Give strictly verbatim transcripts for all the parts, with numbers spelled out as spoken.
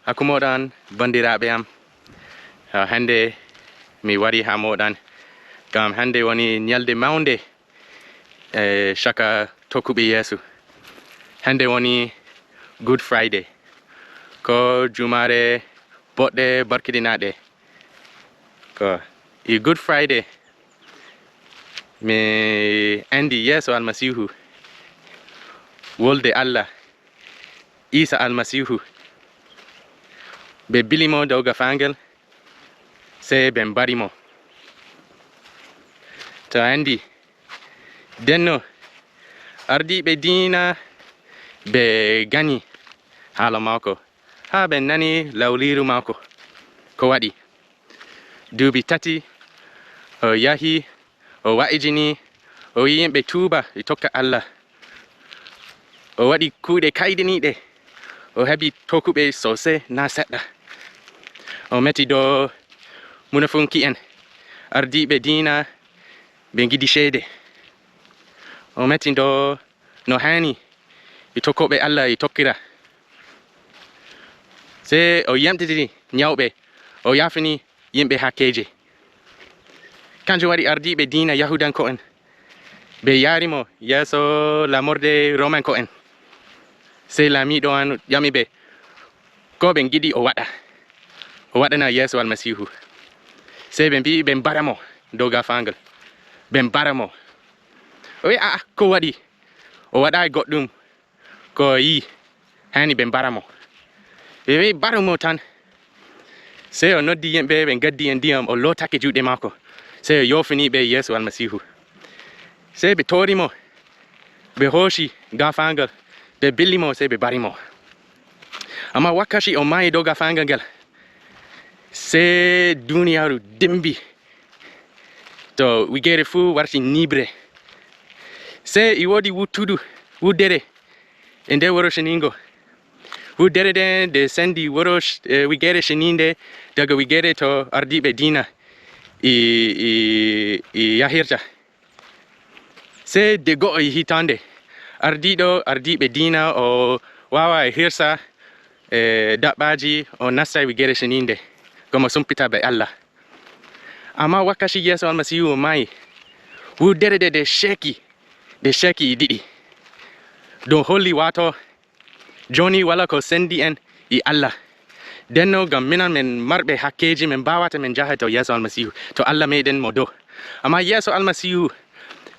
Hakku mooɗon, banndiraaɓe am. Ah, hannde mi wari haa mooɗon, ngam hannde woni nyalde mawnde, eh, caka tokkuɓe Yeesu. Hannde woni Good Friday, ko jumaare boɗɗe barkiɗinaaɗe. Ko e Good Friday, mi anndi Yeesu Almasiihu, Wolde Allah, Iisa Almasiihu. Ɓe bili mo dow gaafaangal, sey ɓe mbari mo. To a anndi, ndenno ardiiɓe diina ɓe ganyi haala maako, haa ɓe nani lawliiru maako. Ko waɗi? Duuɓi tati o yahi, o wa'ijini, o wi'i yimɓe tuuba, ɓe tokka Allah. O waɗi kuuɗe kayɗiniiɗe, o heɓi tokkuɓe soosey naa seɗɗa. O meti dow munafunki'en, ardiiɓe diina ɓe ngiɗi ceede. O meti dow no haani e tokkooɓe Allah e tokkira. Sey o yamɗitini nyawɓe, o yaafini yimɓe hakkeeji. Kanjum waɗi ardiiɓe diina Yahuudanko'en ɓe yaari mo yeeso laamorde Roomanko'en. Sey laamiiɗo on ƴami ɓe ko ɓe ngiɗi o waɗa, o waɗana Yeesu Almasiihu. Sey ɓe mbi'i ɓe mbara mo dow gaafaangal. Ɓe mbara mo. O wi'i, "A'a, ko waɗi?" O waɗaay goɗɗum ko o yi'i haani ɓe mbara mo. Ɓe wi'i, "Mbaru mo tan." Sey o noddi yimɓe, ɓe ngaddi en ndiyam, o lootake juuɗe maako. Sey o yoofini ɓe Yeesu Almasiihu. Sey ɓe toori mo, ɓe hooci gaafaangal, ɓe bili mo, sey ɓe mbari mo. Ammaa wakkaci o maayi dow gaafaangal ngal, sey duuniyaaru dimbi. To wigeere fuu warti niiɓre. Sey e woodi wuttudu, wuddere e nder wuro ceniingo. Wuddere nden nde sendi wuro c-, e wigeere ceniinde, daga wigeere to ardiiɓe diina e, e, e yahirta. Sey de go'o e hitaande, ardiiɗo ardiiɓe diina o waawaa hirsa, e, daɓɓaaji, o nasta e wigeere ceniinde, ngam o sumpita ɓe Allah. Ammaa wakkaci Yeesu Almasiihu maayi, wuddere nde, nde ceeki, nde ceeki e ɗiɗi. Ɗum holli waato jooni walaa ko sendi en e Allah. Ndenno ngam minen min marɓe hakkeeji, min mbaawataa min njaha to Yeesu Almasiihu, to Allah meeɗen mo dow. Ammaa Yeesu Almasiihu,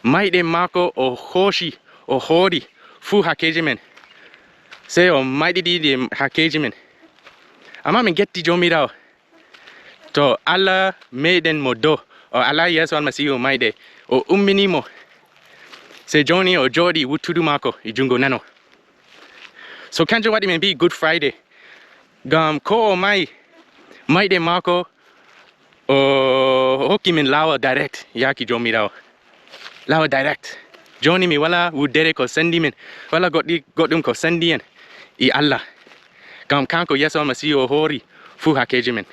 maayde maako o hooci, o hoori fuu hakkeeji men. Sey o maayɗini ɗi hakkeeji men. Ammaa min ngetti Joomiraawo. To Allah meeɗen mo dow, o alaa Yeesu Almasiihu maayde, o ummini mo. Sey jooni o jooɗii wuttudu maako e junngo nano. So kanjum waɗi min mbi'i Good Friday. Ngam ko o maayi, maayde maako o hokki min laawol direct yaaki Joomiraawo. Laawol direct. Jooni mi walaa wuddere ko sendi min, walaa goɗɗi-, goɗɗum ko sendi en e Allah. Ngam kanko Yeesu Almasiihu o hoori fuu hakkeeji men.